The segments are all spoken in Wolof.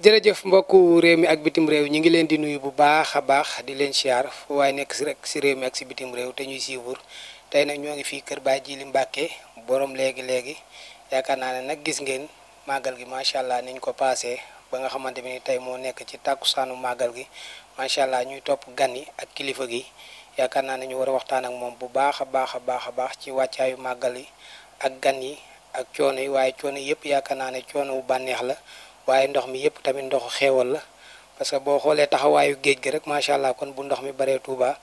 jërëjëf mbokku réew mi ak bitim réew ñi ngi leen di nuyu bu baax a baax di leen siyaar fu waaye nekk si rek si réew mi ak si bitim réew te ñuy siiwur tey nag ñoo ngi fii kër Baye Djily Mbacke borom léegi yaakaar naa ne nag gis ngeen màggal gi macha allah niñ ko paasee ba nga xamante ni tey moo nekk ci tàkkusaanu màggal gi macha allah ñuy topp gan yi ak kilifa gi yaakaar naa ne ñu war a waxtaan ak moom bu baax a baax a baax a baax ci wàccaayu màggal yi ak gan yi ak coono yi waaye coono yëpp yaakaar naa ne coono wu bànneex la. waaye ndox mi yëpp tamit ndoxu xéewal la parce que boo xoolee taxawaayu géej gi rek macha allah kon bu ndox mi baree Touba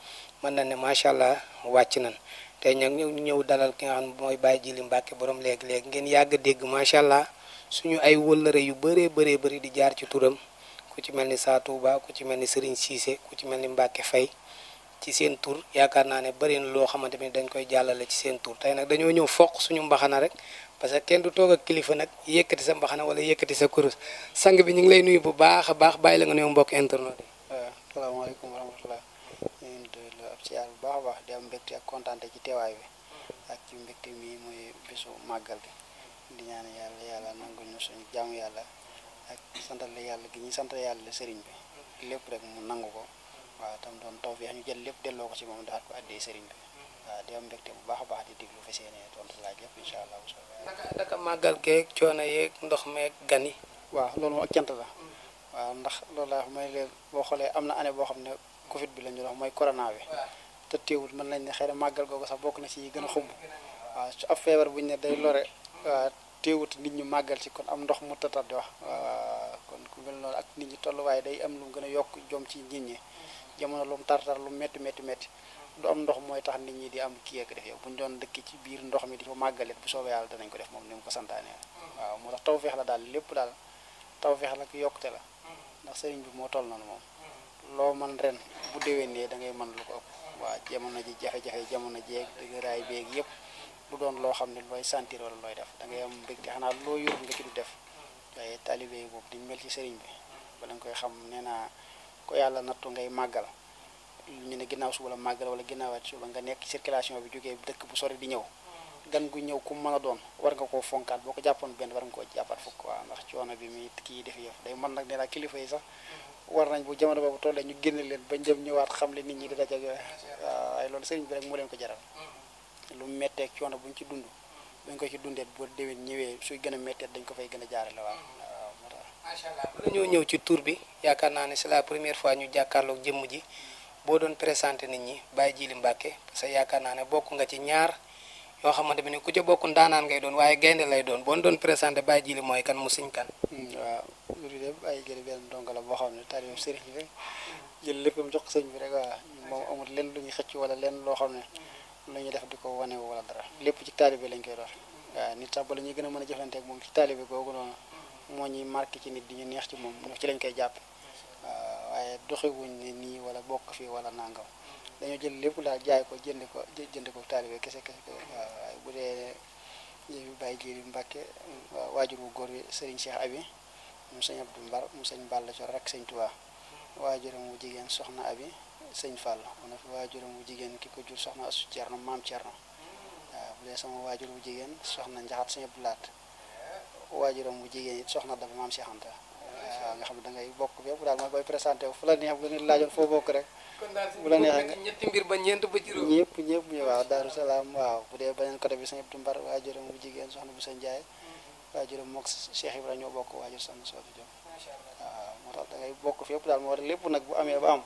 mën na ne macha allah wàcc nañ tey nag ñëw dalal ki nga xam ne mooy Baye Djily Mbacke borom léegi ngeen yàgg dégg macha allah suñu ay wëllëre yu bëree bëri di jaar ci turam ku ci mel ni Saa Touba ku ci mel ni Serigne Cissé ku ci mel ni Mbacke Faye ci seen tur yaakaar naa ne bëri na loo xamante ni dañ koy jàllale ci seen tur tey nag dañoo ñëw foq suñu mbaxana rek. parce que kenn du toog ak kilifa nag yëkkati sa mbaxana wala yëkkati sa kurus sang bi ñu ngi lay nuyu bu baax a baax bàyyi la nga nuyu mbokk internet yi. waaw salaamaaleykum wa rahmatulah ñu ngi doon ab siyaar bu baax a baax di am mbégte ak kontaante ci teewaay bi ak ci mbégte mi muy bisu màggal gi di ñaan yàlla nangul ñu suñu jaamu yàlla ak santale yàlla gi ñuy santale yàlla sëriñ bi lépp rek mu nangu ko waaw tam doon tawfeex ñu jël lépp delloo ko ci moom daal ko addee sëriñ bi. waaw di am mbégte bu baax a baax di déglu fa seeni tontu laaj yëpp incha allah. naka màggal geeg coono yeeg ndox meeg gan yi. waaw loolu moom ak cant la. waaw ndax loolu laa wax mooy léegi boo xoolee am na année boo xam ne Covid bi la ñu wax mooy corona bi. te teewul mën nañ ne xëy na màggal googu sax bokk na ci yi gën a xumb. waaw su ab feebar bu ñu ne day lore. waaw teewut nit ñu màggal ci kon am ndox mu tëtat di wax. waaw kon ku mel noonu ak nit ñi tolluwaay day am lu mu gën a yokk jom ci nit ñi jamono lu mu tartar lu métti du am ndox mooy tax nit ñi di am kii ak def yow bu ñu doon dëkk ci biir ndox mi di ko màggalit bu soobee yàlla danañ ko def moom ni mu ko santaane waaw moo tax tawfeex la daal lépp daal tawfeex la ko yokkute la ndax sëriñ bi moo toll noonu moom loo man ren bu déwénee da ngay mën lu ko ëpp waaw jamono ji jafe-jafe jamono jeeg dëgëraay beeg yëpp du doon loo xam ne looy sentir wala looy def da ngay am mbégte xanaa loo yorul nga ci du def waaye talibé yi boobu diñ mel ci sëriñ bi ba nga koy xam nee naa ko yàlla nattu ngay màggal ñu ne ginnaaw suba la màggal wala ginnaawaat suba nga nekk circulation bi jógee dëkk bu sori di ñëw gan gu ñëw ku mën a doon war nga koo fonkaat boo ko jàppoon benn war nga koo jàppaat fukk waaw ndax coono bi mi kii def yëf day mën nag ne la kilifa yi sax war nañ bu jamono boobu tollee ñu génne leen bañ dem ñëwaat xam le nit ñi di dajak yooyu waaw waaye loolu sëriñ bi rek moo leen ko jaral lu metteeg coono buñ ci dund buñ ko ci dundeet boo déwén ñëwee suy gën a metteet dañ ko fay gën a jaarale waaw moo tax macha allah bala ñoo ñëw ci tur bi yaakaar naa ne c'est la première fois ñu jàkkaarloog jëmm ji boo doon présenté nit ñi Baye Djily Mbacke parce que yaakaar naa ne bokk nga ci ñaar yoo xamante ne ku ca bokk ndaanaan ngay doon waaye gaynde lay doon boo doon présenté Baye Djily mooy kan mu siñ kan. waaw loolu de Baye Djily benn ndongo la boo xam ne taalibe sëriñ bi rek jël léppam jox ko sëriñ bi rek waaw moom amul lenn lu ñuy xëcc wala lenn loo xam ne lu ñuy def di ko wane wala dara lépp ci taalibe lañ koy dox waaw nit sax ba la ñuy gën a mën a jëflante ak moom ci taalibe googu noonu moo ñuy marqué ci nit di ñu neex ci moom ci lañ koy jàppe waaye doxewuñ ne nii wala bokk fii wala nangam dañoo jël lépp daal jaay ko jënd ko taalibe kese waaye bu dee Baye Djily Mbacke waajur wu góor wi Serigne Cheikh Abi mu sëñ Abdou Mbar mu sëñ Balla Cor rek sëñ Touba waajuram wu jigéen soxna Abi sëñ Fall mu ne fi waajuram wu jigéen ki ko jur soxna Asu Cerno maam Cerno waaw bu dee sama waajur wu jigéen soxna Njaxat sëñ Abdou Laat waajuram wu jigéen it soxna Daba maam Cheikh Anta waaw nga xam ne da ngay bokk fépp daal mooy booy présenté wu fu la neex bu nit laajoon foo bokk rek bu la neexee nga ñetti mbir ba ñeent ba juróom ñëpp waaw Daaru Salaam waaw bu dee beneen côté bi sëñ Abdou Mbar waajuram bu jigéen soxna bu sëñ Njaay waajuram mook Cheikh Ibrahima ñoo bokk waajur soxna Soodu Jóob waaw moo tax da ngay bokk fépp daal moo war lépp nag bu amee ba am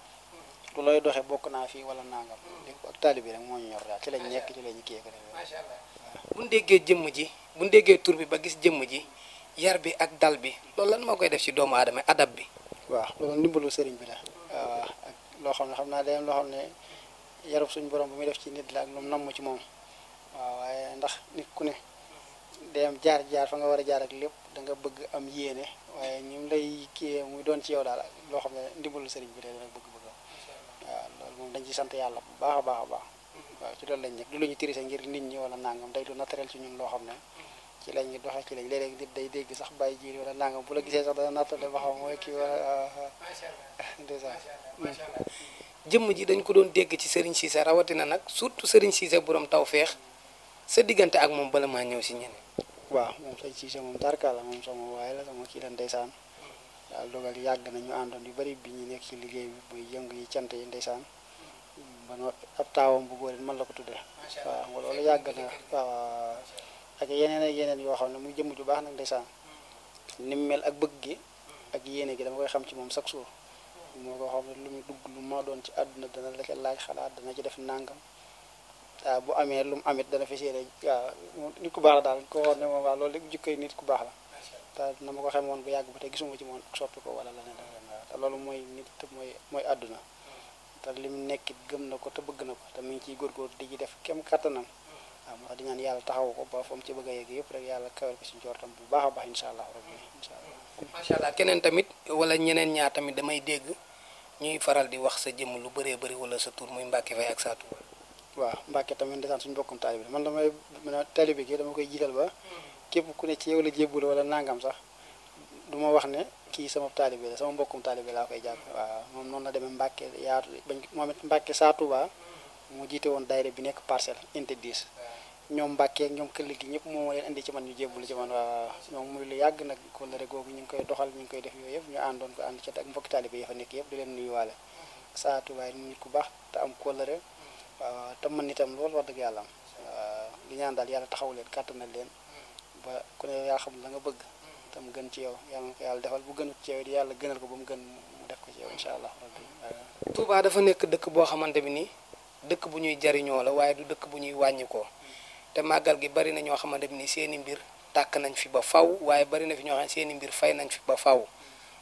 lu looy doxee bokk naa fii wala nangam lépp ak taali bi rek moo ñu ñor daal ci lañ nekk ci lañu kii ko defee bu ñu déggee jëmm ji bu ñu déggee tur bi ba gis jëmm ji yar bi ak dal bi loolu lan moo koy def ci doomu aadama adab bi waaw loolu ndimbalu sëriñ bi la waaw ak loo xam ne xam naa day am loo xam ne yarub suñu borom bu muy def ci nit la ak lu mu namm ci moom waaw waaye ndax nit ku ne day am jaar fa nga war a jaar ak lépp da nga bëgg am yéene waaye ñu lay kii muy doon ci yow daal loo xam ne ndimbalu sëriñ bi la dana bëgg-bëgg waaw loolu moom dañ ci sant yàlla bu baax a baax a baax waaw ci loolu lañ nekk du lu ñu tirise ngir nit ñi wala nangam day lu naturel ci ñun loo xam ne ci lañ ngi doxee ci lañ léeg-léeg nit day dégg sax Baye Djily wala nangam bu la gisee sax dana nattale ba xam mooy kii wala déjà jëmm ji dañ ko doon dégg ci Serigne Cissé rawatina nag surtout Serigne Cissé borom tawfeex sa diggante ak moom bala maa ñëw si ñeneen. waaw moom sëñ Cissé moom tarka la moom sama waay la sama kii la ndeysaan yàlla dogal yàgg na ñu àndoon yu bari bi ñu nekk ci liggéey bi muy yëngu yi cant yi ndeysaan ba noppi ab taawam bu góor it man la ko tuddee waaw nga loolu yàgg na waaw ak yeneen yoo xam ne muy jëmm ju baax nag ndeysaan ni mu mel ak bëgg gi ak yéene gi dama koy xam ci moom chaque jour moo ko xam ne lu mu dugg lu ma doon ci àdduna dana la ca laaj xalaat dana ci def nàngam waaw bu amee lu mu amit dana fi séene waaw nit ku baax la daal ko xool ne moom waaw loolu lépp jikkoy nit ku baax la te na ma ko xamoon bu yàgg ba tey gisuma ci moom ak soppi ko wala leneen waaw te loolu mooy nit te mooy àdduna te li mu nekkit gëm na ko te bëgg na ko te mu ngi ciy góorgóor di ci def kem kattanam waaw moo tax di ñaan yàlla taxawu ko ba fa mu ci bëgg a yegg yëpp rek yàlla kawal ko si njortam bu baax a baax incha allah rabbi incha allah macha allah keneen tamit wala ñeneen ñaar tamit damay dégg ñuy faral di wax sa jëmm lu bëree bëri wala sa tur muy Mbacke Faye ak Satou. waaw Mbacke tamit ndeysaan suñu bokkum taalibe man damay taalibe gi dama koy jiital ba képp ku ne ci yow la jébbul wala nangam sax du ma wax ne kii sama taalibe la sama mbokkum taalibe laa koy jàpp waaw moom noonu la demee Mbacke yaatu bañ moom it Mbacke Satou Ba mu jiite woon daayira bi nekk parcelle inte 10 ñoom Mbacke ak ñoom këll gi ñëpp moo leen indi ci man ñu jébbul ci man waaw ñoom muy lu yàgg nag kóllëre googu ñu ngi koy doxal ñu ngi koy def yooyu yëpp ñu àndoon ko ànd ci ak mbokki taalibe yi fa nekk yëpp di leen nuyuwaale Satou Ba mu nit ku baax te am kóllëre waaw te man itam loolu wax dëgg yàlla am li ñaan daal yàlla taxaw leen kàttanal leen ba ku ne yaa xam la nga bëgg tam gën ci yow yàlla na ko yàlla defal bu gënut ci yow di yàlla gënal ko ba mu gën mu def ko ci yow incha allah rabbi Touba dafa nekk dëkk boo xamante bi nii dëkk bu ñuy jariñoo la waaye du dëkk bu ñuy wàññikoo te màggal gi bari na ñoo xamante bi nii seeni mbir tàkk nañ fi ba faw waaye bari na fi ñoo xam ne seeni mbir fay nañ fi ba faw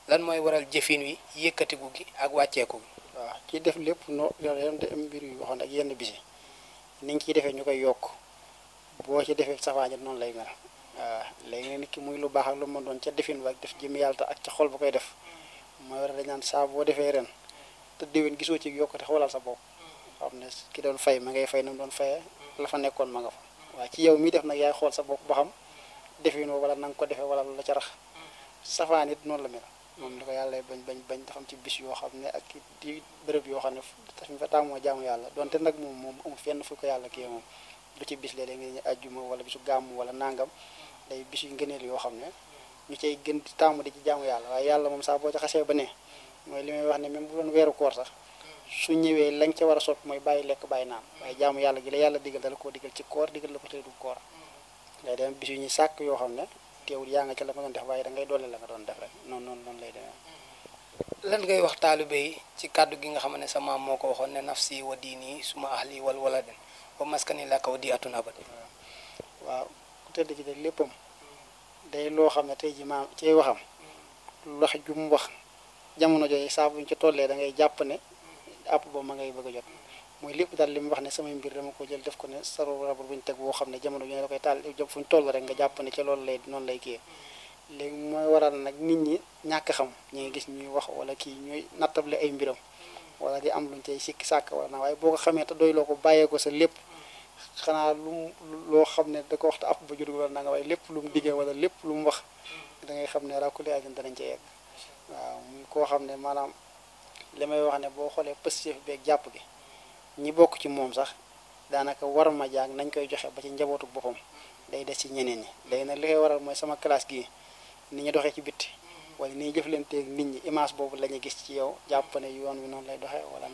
lan mooy waral jëfin wi yëkkatiku gi ak wàcceeku gi. waaw ci def lépp no yoon de mbir yu waxoon ak yenn bisi ni nga ciy defee ñu koy yokk boo ci defee safaañat noonu lay mel waaw léegi nit ki muy lu baax ak lu ma doon ca defin ba ak def jëm yàlla ak ca xol ba koy def mooy war a dañ naan saa boo defee ren te déwén gisoo ci yokkute xoolal sa bopp xam ne ki doon fay ma ngay fay na mu doon fayee la fa nekkoon ma nga fa waaw ci yow mi def nag yaay xool sa bopp ba xam defin wala na nga ko defee wala la ca rax safaan it noonu la mel moom li ko yàlla bañ dafa am ci bis yoo xam ne ak di bërëb yoo xam ne daf ñu fa taamoo jaamu yàlla donte nag moom amul fenn fu ko yàlla kii moom du ci bis léeg-léeg nga ñu ajjuma wala bisu gàmm wala nangam day bis yu ngëneel yoo xam ne ñu cay gën di taamu di ci jaamu yàlla waaye yàlla moom saa boo ca xasee ba ne mooy li may wax ne même bu doon weeru koor sax su ñëwee lañ ca war a soppi mooy bàyyi lekk bàyyi naan waaye jaamu yàlla gi la yàlla digal dala koo digal ci koor digal la ko tey du koor day dem bis yu ñuy sàkk yoo xam ne teewul yaa nga ca la nga doon def waaye da ngay dolli la nga doon def rek noonu lay demee. lan ngay wax taalibe yi ci kàddu gi nga xam ne sa maam moo ko waxoon ne nafsi wa diini suma ahli wal waladin wa maskani laka wa di atun abad. waaw ku tëdd ci de léppam day loo xam ne tey ji maam cay waxam lox ju mu wax jamono jooju saa buñ ci tollee da ngay jàpp ne àpp boobu ma ngay bëgg a jot mooy lépp daal li mu wax ne samay mbir dama ko jël def ko ne saro rabar buñu teg boo xam ne jamono jooju da koy taal jop fu ñu toll rek nga jàpp ne ci loolu lay noonu lay kii léegi mooy waral nag nit ñi ñàkk xam ñi ngi gis ñuy wax wala kii ñuy nattable ay mbiram wala di am luñ cay sikki sàkk wala na waaye boo ko xamee te doy loo ko bàyyee ko sa lépp xanaa loo xam ne da ko waxta app ba jur wala na nga waaye lépp lu mu diggee wala lépp lu mu wax da ngay xam ne rakkuli ajun danañ ci yegg waaw muy koo xam ne maanaam li may wax ne boo xoolee positif beeg jàpp gi ñi bokk ci moom sax daanaka war ma jaag nañ koy joxe ba ci njabootu boppam day des ci ñeneen ñi léegi nag li koy waral mooy sama classe gii ni ñu doxee ci bitti wala ni ñu jëflanteeg nit ñi image boobu la ñu gis ci yow jàpp ne yoon wi noonu lay doxee wala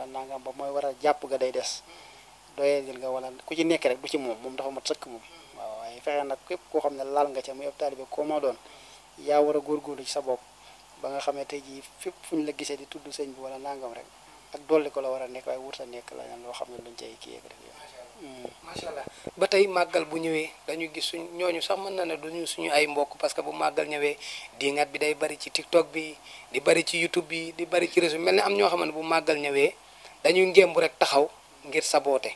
nangam ba mooy waral jàpp ga day des doyee nga wala ku ci nekk rek du ci moom dafa mat sëkk moom waaw waaye fexe nag képp koo xam ne laal nga ca muy ab taalibe koo ma doon yaa war a góorgóorlu ci sa bopp ba nga xamee tey jii fépp fu ñu la gisee di tudd sëñ bi wala nangam rek ak dolli ko la war a nekk waaye wurta nekk la loo xam ne luñ cay kii yëg def macha allah ba tey màggal bu ñëwee dañu gis ñooñu sax mën na ne duñu suñu ay mbokk parce que bu màggal ñëwee diingat bi day bari ci TikTok bi di bari ci YouTube bi di bari ci réseau mel ne am ñoo xam ne bu màggal ñëwee dañuy ngémbu rek taxaw ngir saboote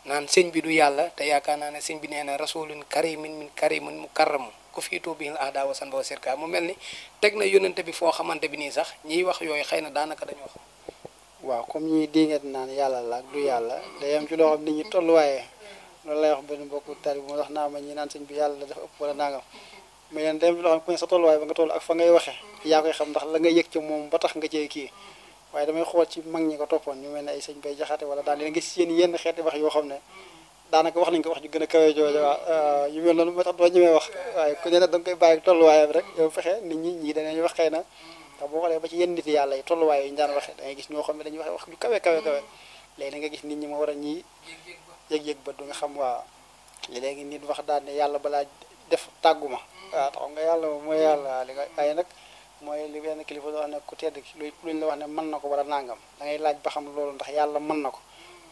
naan sëñ bi du yàlla te yaakaar naa ne sëñ bi nee na rasulun karimin min karimin mukarramu ku fiitoo bil ahda wa san ba sirka mu mel ni teg na yónnante bi foo xamante bi nii sax ñiy wax yooyu xëy na daanaka dañoo xam. waaw comme ñuy dingat naan yàlla la ak du yàlla day am ci loo xam nit ñi tolluwaaye loolu lay wax benn mbokku tari bu ma wax naa ma ñi naan sëñ bi yàlla la dafa ëpp wala nangam mais leen day am ci loo xam ku ne sa tolluwaay ba nga toll ak fa ngay waxee yaa koy xam ndax la nga yëg ci moom ba tax nga cee kii waaye damay xool ci mag ñi ko toppoon ñu mel ne ay sëñ bay jaxate wala daal dina gis yéen yenn xeeti wax yoo xam ne daanaka wax nañ ko wax ju gën a kawe jooju waaw yu mel noonu moo tax doo ñemee wax waaye ku ne nag da nga koy bàyyi tolluwaayam rek yow fexe nit ñi danañ wax xëy na ndax boo xoolee ba ci yenn nit yàlla yi tolluwaay yi ñu daan waxee da ngay gis ñoo xam ne dañuy wax ju kawe kawe kawe léegi da nga gis nit ñi ma war a ñii yëg-yëg ba du nga xam waaw léegi nit wax daal ne yàlla balaa def tàgguma waaw taxaw nga yàlla moom mooy yàlla li nga ay nag mooy li benn kilifa doo wax ne ku tedd luñ la wax ne mën na ko wala nangam da ngay laaj ba xam loolu ndax yàlla mën na ko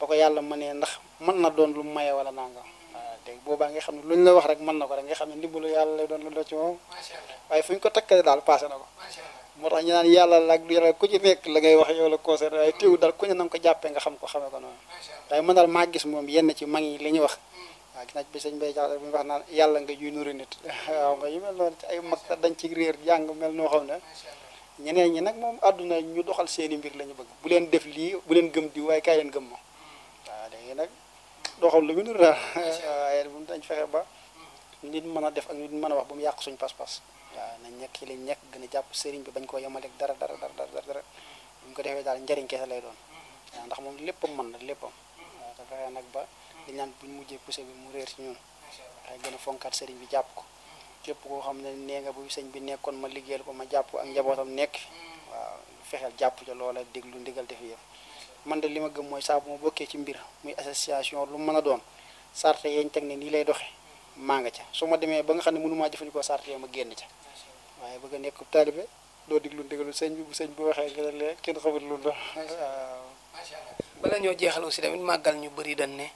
ba ko yàlla mënee ndax mën na doon lu maye wala nangam waaw léegi boobaa nga xam ne luñ la wax rek mën na ko rek nga xam ne ndimbalu yàlla lay doon lu do ci moom waaye fu ñu ko takkale daal passé na ko moo tax ñu naan yàlla la ak du yàlla ku ci nekk la ngay wax yow la concerne waaye teewu daal ku ne na nga ko jàppee nga xam ko xamee ko noonu waaye mën daal maa gis moom yenn ci mag yi li ñuy wax waaw gis naa bi sëñ Bay Jaxate bi ñu wax naan yàlla nga juy nuru nit waaw nga yu mel noonu ci ay mag dañ ci réer jàng mel noo xam ne ñeneen ñi nag moom àdduna ñu doxal seeni mbir la ñu bëgg bu leen def lii bu leen gëm di waaye kaay leen gëm ma waaw léegi nag doxal lu mu nuru daal waaye bu dañ fexe ba nit mën a def ak nit mën a wax ba mu yàq suñu pas-pas waaw nañ nekk ci liñ nekk gën a jàpp sëriñ bi bañ koo yemaleeg dara bu ñu ko defee daal njariñ kese lay doon waaw ndax moom léppam mën na léppam waaw te fexe nag ba li ñaan buñ mujjee poussé bi mu réer ci ñun waaye gën a fonkaat sëriñ bi jàpp ko képp koo xam ne nee nga bu sëñ bi nekkoon ma liggéeyal ko ma jàpp ak njabootam nekk waaw fexeel jàpp ca loola déglu ndigal def yëpp man de li ma gëm mooy saa bu ma bokkee ci mbir muy association lu mën a doon sarte yeñ teg ne nii lay doxe maa nga ca su ma demee ba nga xam ne mënumaa jëfandikoo sarte ma génn ca waaye bëgg a nekk taalibe doo diglu ndigalu sëñ bi bu sëñ bu waxee nga lee kenn xamul lu doon waaw bala ñoo jeexal aussi tamit màggal ñu bëri dañ ne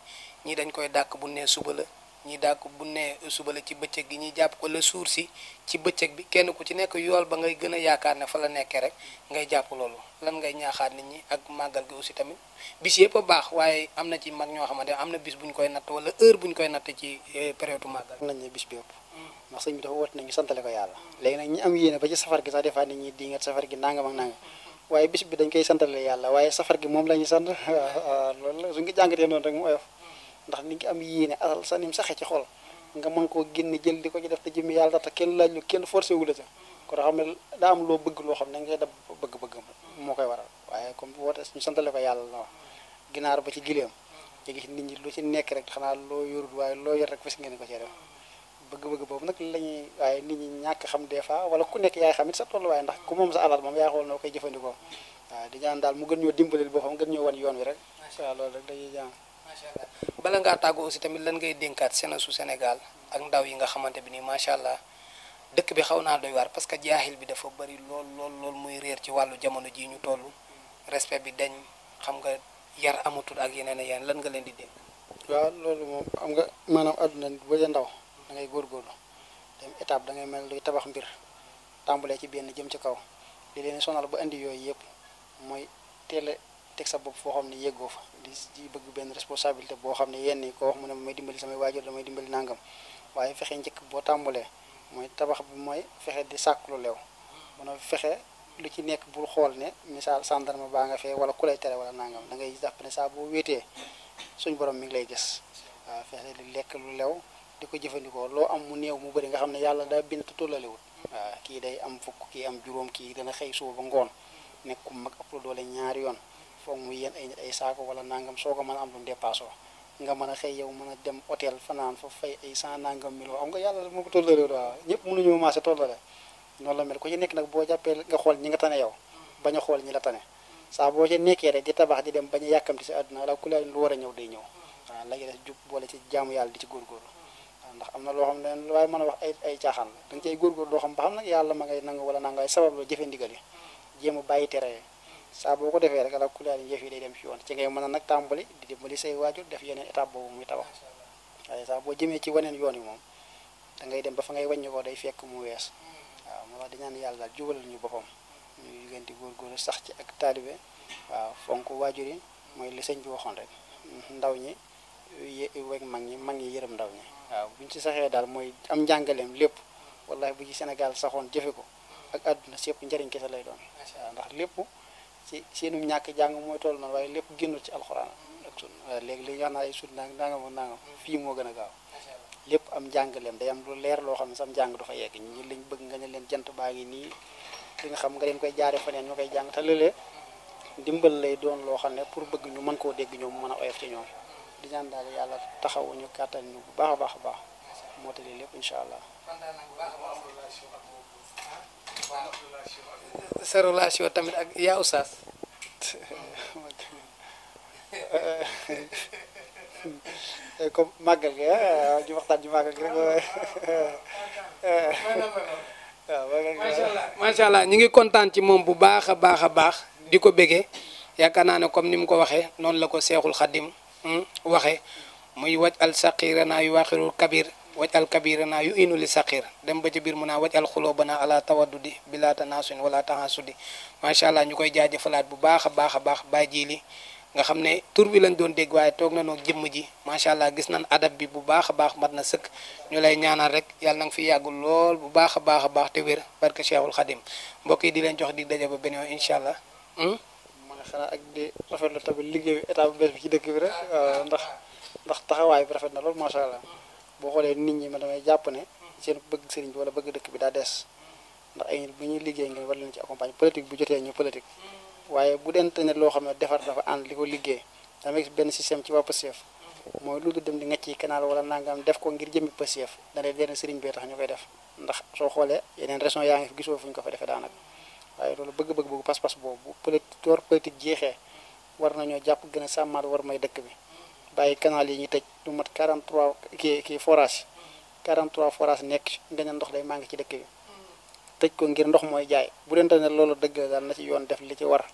ñii dañ koy dàkk bu nee suba la ñi dàkk bu nee suba la ci bëccëg gi ñuy jàpp ko la suur si ci bëccëg bi kenn ku ci nekk yool ba ngay gën a yaakaar ne fa la nekkee rek ngay jàpp loolu lan ngay ñaaxaat nit ñi ak màggal gi aussi tamit bis yëpp a baax waaye am na ci mag ñoo xamante ne am na bis bu ñu koy natt wala heure bu ñu koy natt ci période màggal nañ ne bis bi ëpp ndax sëñ bi dafa woote nañu santale ko yàlla léegi nag ñi am yéene ba ci safar gi sax des fois nit ñi di nga safar gi nangam ak nangam waaye bis bi dañ koy santale yàlla waaye safar gi moom la ñuy sant waaw loolu la suñ ko jàngatee noonu rek mu oyof ndax ni ngi am yéene asal sa nim saxe ci xol nga mën koo génne jël di ko ci def te jëmmi yàlla tax te kenn laaj lu kenn forcé wu la ca kon xam ne daa am loo bëgg loo xam ne ngay def bëgg-bëgg moo koy waral waaye comme woote ñu santale ko yàlla la wax ginaar ba ci gileem nga gis nit ñi lu ci nekk rek xanaa loo yorul waaye loo yor rek fas ngeen ko cee def bëgg-bëgg boobu nag la ñuy waaye nit ñi ñàkk xam des fois wala ku nekk yaay xam it sa tolluwaay ndax ku moom sa alal moom yaay xool noo koy jëfandikoo waaw di ñaan daal mu gën ñoo dimbalil boppam gën ñoo wan yoon wi rek waaw loolu rek dañuy jàng macha allah bala ngaa tàggoo aussi tamit lan ngay dénkaat jeunesse su Sénégal ak ndaw yi nga xamante bi nii macha allah dëkk bi xaw naa doy waar parce que jaaxil bi dafa bëri lool muy réer ci wàllu jamono jii ñu toll respect bi dañ xam nga yar amatul ak yeneen ak yeneen lan nga leen di dénk. waaw loolu moom xam nga maanaam àdduna nit boo dee ndaw da ngay góorgóorlu dem étape da ngay mel luy tabax mbir tàmbalee ci benn jëm ci kaw li leen sonal ba indi yooyu yëpp mooy teel a teg sa bopp foo xam ne yéggoo fa di bëgg benn responsabilité boo xam ne yenn yi ko wax mu ne may dimbali samay waajur damay dimbali nangam waaye fexe njëkk boo tàmbalee mooy tabax bi mooy fexe di sàkk lu leew mën a fexe lu ci nekk bul xool ne misaal gendarme baa nga fee wala ku lay tere wala nangam da ngay jàpp ne saa boo wéetee suñ borom mi ngi lay gis waaw fexe di lekk lu lew di ko jëfandikoo loo am mu néew mu bëri nga xam ne yàlla daa bind tollalewut waaw kii day am fukk kii am juróom kii dana xëy suba ba ngoon nekk ku mag ëpp doole ñaari yoon foog mu yéen ay saako wala nangam soo ko mën a am lu dépassoo nga mën a xëy yow mën a dem hôtel fanaan fa fay ay 100 nangam mille xam nga yàlla moo ko tollalewut waaw ñëpp mënuñu marché tollale noonu la mel ku ci nekk nag boo jàppee nga xool ñi nga tane yow bañ a xool ñi la tane saa boo ci nekkee rek di tabax di dem bañ a yàkkamti si àdduna wala ku leen lu war a ñëw day ñëw waaw léegi def jub boole ci jaamu yàlla di ci góorgóorlu waaw ndax am na loo xam ne waaye mën a wax ay caaxaan la da nga cay góorgóorlu doo xam ba xam nag yàlla ma ngay nangu wala nangu ay sabab la jëfe ndigal yi jéem a bàyyi tere yi saa boo ko defee rek ala ku leen yëf yi day dem ci yoon ci ngay mën a nag tàmbali di dimbali say waajur def yeneen étape boobu muy tabax waaye saa boo jëmee ci waneen yoon yi moom da ngay dem ba fa ngay wàññi ko day fekk mu wees waaw moo tax di ñaan yàlla daal jubalal ñu boppam ñu gën di góorgóorlu sax ci ak taalibe waaw fonk waajur yi mooy li sëñ bi waxoon rek ndaw ñi weg mag ñi yërëm ndaw ñi waaw buñ ci saxee daal mooy am njàngaleem lépp wallahi bu ci Sénégal saxoon jëfe ko ak àdduna sépp njëriñ kese lay doon waaw ndax lépp ci seenum ñàkk jàng mooy toll noonu waaye lépp génnul ci alxuraan ak sunna waaye léegi li ñu wax naa ay sut nangam fii moo gën a gaaw lépp am njàngaleem day am lu leer loo xam ne sam njàng du fa yegg ñi liñ bëgg nga ne leen jant baa ngi nii li nga xam nga leen koy jaare faneen ñu koy jàng te lëlee ndimbal lay doon loo xam ne pour bëgg ñu mën koo dégg ñoom mën a oyof ci ñoom di ñaan daal yàlla taxawuñu kàttan ñu bu baax a baax a baax mottali lépp incha allah. sa relation tamit ak yaa Oustaz. comme màggal gi ñu waxtaan ci màggal gi rek waaw macha allah ñu ngi kontaan ci moom bu baax a baax a baax di ko béggee yaakaar naa ne comme ni mu ko waxee noonu la ko seexul xadim waxee muy waj al saqirana yu waaxirul kabir waj al kabirana yu inu li saqir dem ba ci biir mun naa waj al xulóobana ala tawaddudi bila tanasuin wala taxasudi macha allah ñu koy jaajëfalaat bu baax a baax a baax bàyyi ji li nga xam ne tur bi lañ doon dégg waaye toog na noog jëmm ji macha allah gis nañ adab bi bu baax a baax mat na sëkk ñu lay ñaanal rek yàlla na nga fi yàggul lool bu baax a baax a baax te wér barke Cheikhul Khadim mbokk yi di leen jox di daje ba beneen incha allah. man xanaa ak di rafetlu tamit liggéeyu état bu bees bi ci dëkk bi rek ndax taxawaay bi rafet na lool macha allah boo xoolee nit ñi ma damay jàpp ne seen bëgg sëriñ bi wala bëgg dëkk bi daa des ndax ay nit bu ñuy liggéey ngeen war leen ci accompagner politique bu jotee ñu politique. waaye bu dente ne loo xam ne defar dafa ànd li ko liggéey dama gis benn système ci waa Pastef mooy lu dem di ngacc yi canal wala nangam def ko ngir jëmmi Pastef dana leen sëriñ bee tax ñu koy def ndax soo xoolee yeneen région yaa ngi fi gisoo fu ñu ko fa defee daanaka waaye loolu bëgg-bëgg boobu pas-pas boobu politique jeexee war nañoo jàpp gën a sàmmaat war may dëkk bi bàyyi canal yi ñu tëj lu mat 43 kii forage 43 forage nekk nga ne ndox day manqué ci dëkk bi tëj ko ngir ndox mooy jaay bu dente ne loolu dëgg la daal na ci yoon def li ci war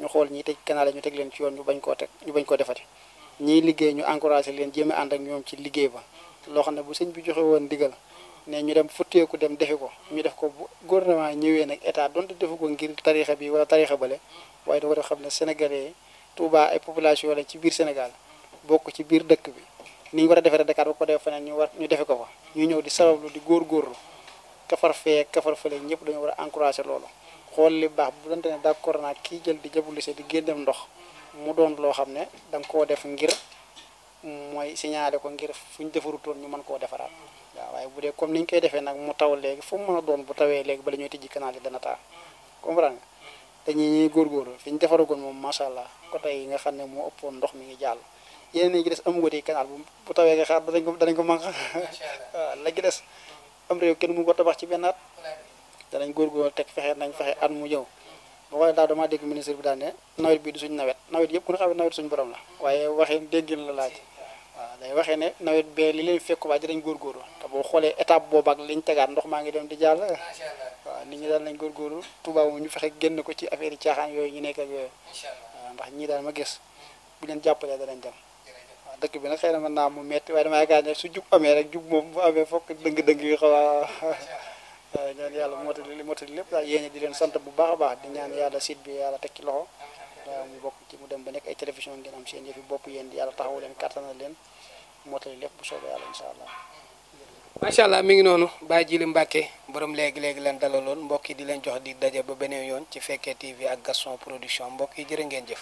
ñu xool ñiy tëj canal ñu teg leen ci yoon ñu bañ koo defati ñiy liggéey ñu encouragé leen jéem a ànd ak ñoom ci liggéey ba loo xam ne bu sëñ bi joxe woon ndigal ne ñu dem futteeku dem defi ko ñu def ko bu gouvernement ñëwee nag état donte defu ko ngir tarixa bi wala tarixa bale waaye dafa def xam ne sénégalais Touba ay population la ci biir Sénégal bokk ci biir dëkk bi ni ñu war a defee Dakar ba ko def feneen ñu defe ko fa ñu ñëw di sabablu di góorgóorlu kafar fee kafar fële ñëpp dañu war a encouragé loolu xool li baax bu doonte ne d'accord naa kii jël di jabulise di génneem ndox mu doon loo xam ne da nga koo def ngir mooy signalé ko ngir fu ñu defarutoon ñu mën koo defaraat waaw waaye bu dee comme ni ñu koy defee nag mu taw léegi fu mu mën a doon bu tawee léegi bala ñuy tijji canal yi dana taa comprendre nga dañuy ñuy góorgóorlu fi ñu defaragoon moom macha allah côté yi nga xam ne moo ëppoon ndox mi ngi jàll yeneen yi gi des amugati canal bu tawee nga xaar danañ ko manq waaw la gi des am réew kenn mu ko tabax ci benn at danañ góorgóorlu teg fexe at mu ñëw boo xoolee daaw damaa dégg ministre bi daal ne nawet bi du suñ nawet yëpp ku ne xam ne nawet suñu borom la waaye waxee déggin la laaj waaw day waxee ne nawet bee li leen fekk waa dinañ góorgóorlu te boo xoolee étape boobu ak liñ tegaat ndox maa ngi dem di jàll waaw nit ñi daal nañ góorgóorlu Touba moom ñu fexe génn ko ci affaire yi caaxaan yooyu ñu nekk ak yooyu waaw ndax ñii daal ma gis bu leen jàppalee danañ dem waaw dëkk bi nag xëy na mën naa mu metti waaye dama yaakaar ne su jub amee rek jub moom bu amee fokk dëng-dëng yi xaw a waaw ñaan yàlla mottali lépp daal yéen di leen sant bu baax a baax di ñaan yàlla site bi yàlla teg ci loxo waaw mu bokk ci mu dem ba nekk ay télévision ngeen am seen yëfi bopp yéen yàlla taxawu leen kattanal leen mottali lépp bu soobee yàlla incha allah. macha allah mi ngi noonu Baye Djily Mbacke borom léegi leen dalaloon mbokk yi di leen jox di daje ba beneen yoon ci Fekke TV ak Gaston Production mbokk yi jërë ngeen jëf.